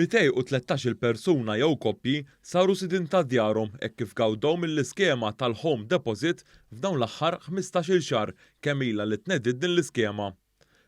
213-il persuna jew koppji saru sidien ta' djarhom hekk kif gawdew mill-iskema tal-Home Deposit f'dawn l-aħħar 15-il xahar kemm ilha li tnediet din l-iskema.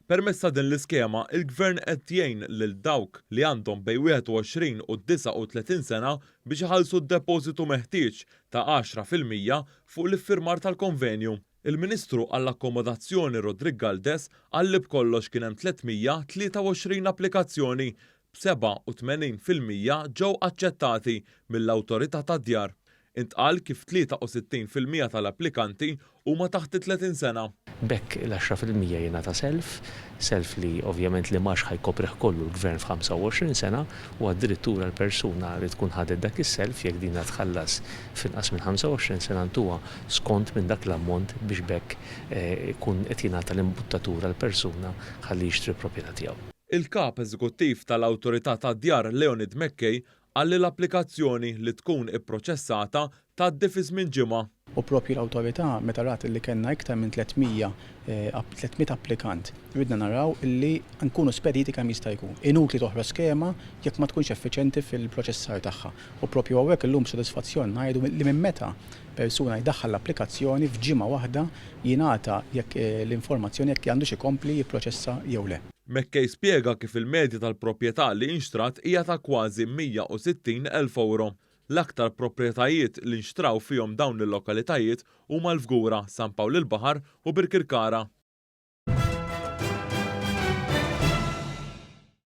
Permezz ta' din l-iskema, il-Gvern qed jgħin lil dawk li għandhom bejn 21 u 39 sena biex iħallsu d-depożitu meħtieġ ta' 10% fuq l-iffirmar tal-konvenju. Il-Ministru għall-Akkomodazzjoni Roderick Galdes qal li b'kollox kien hemm 323 applikazzjoni, b'87% ġew aċċettati mill-Awtorità tad-Djar. Intqal kif 63% tal-applikanti huma taħt it-30 sena. B'hekk l-10% jingħata self, self li ovvjament l-imgħax ħa jkoprih kollu l-Gvern f'25 sena u addirittura l-persuna li tkun ħadet dak is-self jekk dinha tħallas f'inqas minn 25 sena ntuha skont minn dak l-ammont biex b'hekk ikun qed jingħata l-imbuttatura l-persuna ħalli jixtri l-proprjetà tiegħu. Il-Kap Eżekuttiv tal-Awtorità tad-Djar Leonid McKay qal li l-applikazzjoni li tkun ipproċessata tgħaddi fi żmien ġimgħa. U proprju l-Awtorità meta rat li kellna iktar minn 300 300 applikant ridna naraw li nkunu spediti kemm jista' jkun. Inutli toħroġ skema jekk ma tkunx effiċjenti fil-proċessar tagħha. U proprju hawnhekk illum b'sodisfazzjon ngħidu li minn meta persuna jdaħħal l-applikazzjoni f'ġimgħa waħda jingħata jekk l-informazzjoni jekk għandux ikompli jipproċessa jew le. McKay spjega kif il-medja tal-proprjetà li inxtrat hija ta' kważi 160,000 ewro. L-aktar proprjetajiet li nxtraw fihom dawn il-lokalitajiet huma l-Fgura, San Pawl il-Baħar u Birkirkara.